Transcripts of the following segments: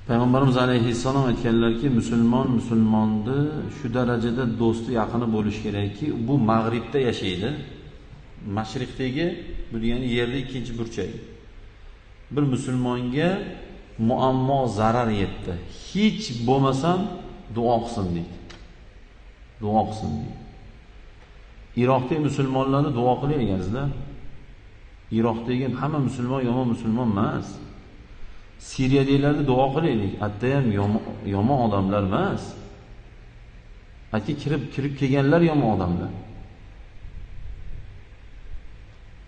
Payg'ambarimiz alayhissalom aytganlarki, musulmon musulmonni shu darajada do'sti, yaqini bo'lish kerakki, bu mag'ribda yashaydi. Mashriqdagi, bu degani yerda ikkinchi burchagi. Bir musulmonga muammo, zarar yetdi. Hech bo'lmasam duo qilsin deydi. Duo qilsin deydi. Iroqdagi musulmonlarni duo qilaylik azizlar. Iroqdagi hamma musulmon yomon musulmon emas. Siriyadagilarni duo qilaylik. Hatto ham yomon odamlar emas. Hatto kirib kelganlar yomon odamlar.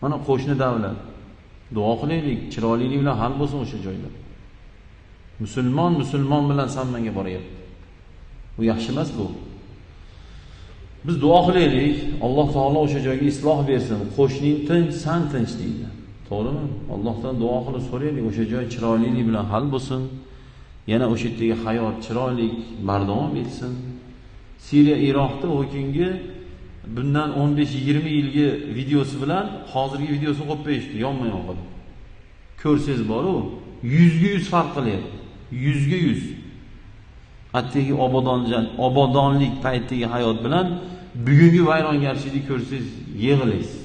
Mana qo'shni davlat. Duo qilaylik, chiroylilik bilan hal bo'lsin o'sha joyda. Musulmon musulmon bilan sammanga boryapti. Bu yaxshi emas bu. Biz duo qilaylik, Alloh taolo o'sha joyga isloh bersin. Qo'shning tinch, san tinch deydi. To'g'rimi? Allohdan duo qilib so'raylik, o'sha joy chiroylilik bilan hal bo'lsin. Yana o'sha yerdagi hayot chiroyli bardavom etsin. Siriya, Iroqda o kungi bundan 15-20 yilgi videosi bilan hozirgi videosini qo'yib qo'yishdi, yonma-yon qilib. Ko'rsangiz bor-u, 100ga 100 farq qilyapti. 100ga 100. Attagi obodonlik paytidagi hayot bilan bugungi vayrongarchilikni ko'rsangiz yig'laysiz.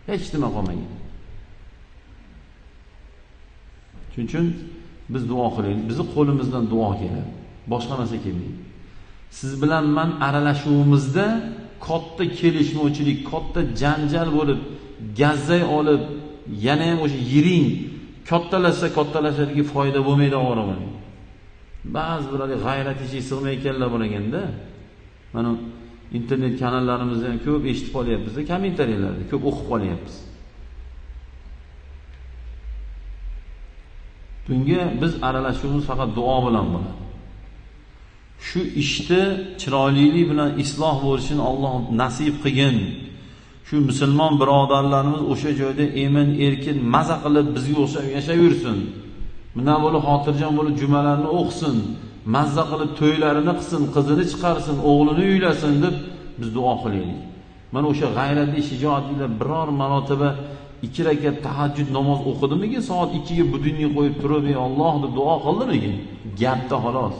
Hech nima qolmagan. Shuning uchun biz duo qilaylik. Bizni qo'limizdan duo keladi. Boshqa narsa kelmaydi. Siz bilan men aralashuvimizda katta kelishmovchilik, katta janjal bo'lib, gazzay olib, yana ham o'sha yiring kattalashsa kattalashadiki foyda bo'lmaydi og'rig'i. Ba'zi birlar g'ayrat ichiga sig'may ekanlar bor ekanda. Mana internet kanallarimizda ham ko'p eshitib qolyapmiz, kommentariyalarda ko'p o'qib qolyapmiz. Bunga biz aralashuvimiz faqat duo bilan bo'ladi. Shu ishni chiroylilik bilan isloh bo'lishini Alloh nasib qilgin. Shu musulmon birodarlarimiz o'sha joyda emin erkin maza qilib bizga o'xshab yashayversin. Bundan bo'lib xotirjam bo'lib jumalarni o'qisin, mazza qilib to'ylarini qilsin, qizini chiqarsin, o'g'lini uylasin deb biz duo qilaylik. Mana o'sha g'ayratli, shijoatlilar biror marotaba 2 rakat tahajjud namoz o'qidimikin, soat 2 ga budilnik qo'yib turib, ey Alloh deb duo qildimikin? Gapda xolos.